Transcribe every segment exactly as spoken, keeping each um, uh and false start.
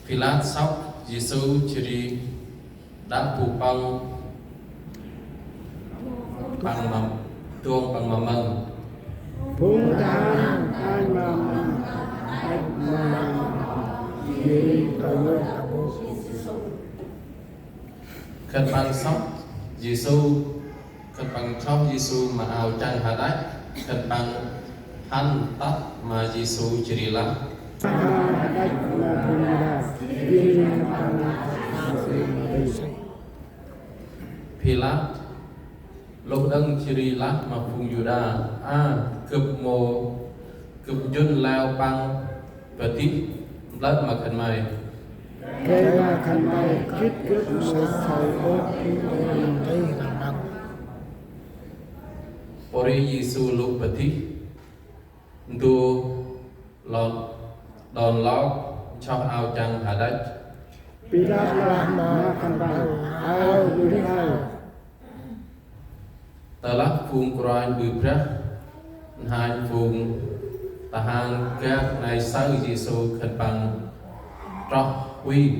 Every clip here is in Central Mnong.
Pilat sŏk Yêsu jêh ri đă bu păng păng ma, tuông păng ma măng. Phung tahan păng ma măng, păng ma măng, jêh ri tơm ta bu. Khân păng sŏk Yêsu, khân păng sŏk Yêsu ma ao chăng hađăch, khân păng hăn tât ma Yêsu jêh ri lah. Pilat lôh đŏng jêh ri lah ma phung Yuđa: A, gâp mâu, gâp njŭn leo păng padih mplơ̆ ma khân may. Gay ma khân may gĭt gâp mâu say ôh phung nti khân păng. Pôri Yêsu lŭ padih, du lŏn, đon lŏk, nsoh ao chăng hađăch. Pilat lah ma khân păng: Ao, gĭt ao. Tơlah phung kôranh ƀư brah n'hanh phung tahan gak nây saơ Yêsu, khân păng troh huy: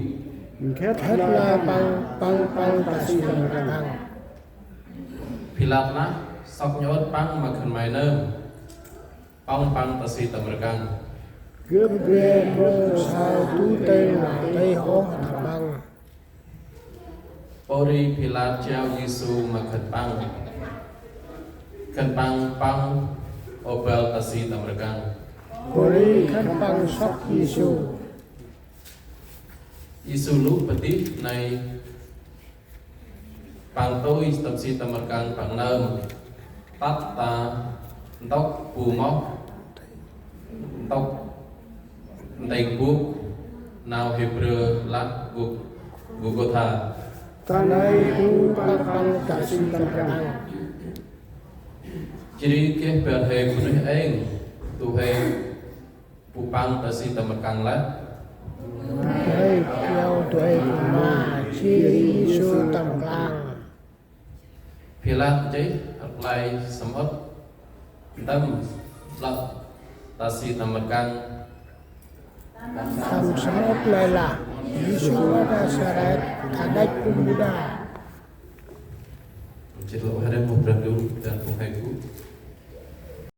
Khât lah păng, păng, păng ta si tâm rkăng. Pilat lah: Sŏk nhŭp păng ma khân may nơm. Pŏng păng ta si tâm rkăng. Gâp geh mâu say du tĭng nau tih ôh tâm păng. Pôri Pilat jao Yêsu ma khân păng. Khân păng pŏng ôbăl ta si tâm rkăng. Pôri khân păng sŏk Yêsu. Yêsu lŭ padih nây, păng tui tâm si tâm rkăng păng nơm. Tât ta ntŭk bu moh, ntŭk nti bôk, nau Hêbrơ lah Gô-, Gôlgôtha. Ta nây bu păng pŏng ta si tâm rkăng. Jêh ri geh bar he bunuyh êng, du huê bu păng ta si tâm rkăng lah. Ê, kiao du huê bu ma, jêh ri Yêsu tâm rkăng. Pilat nchih rklaih samƀŭt ntơm plơ̆ ta si tâm rkăng. Tâm samƀŭt nây lah: Yêsu Nasaret, hađăch phung Yuđa. Jêh ri lŏ hơrem ma Brah Ndu, tâm phung he gŭ.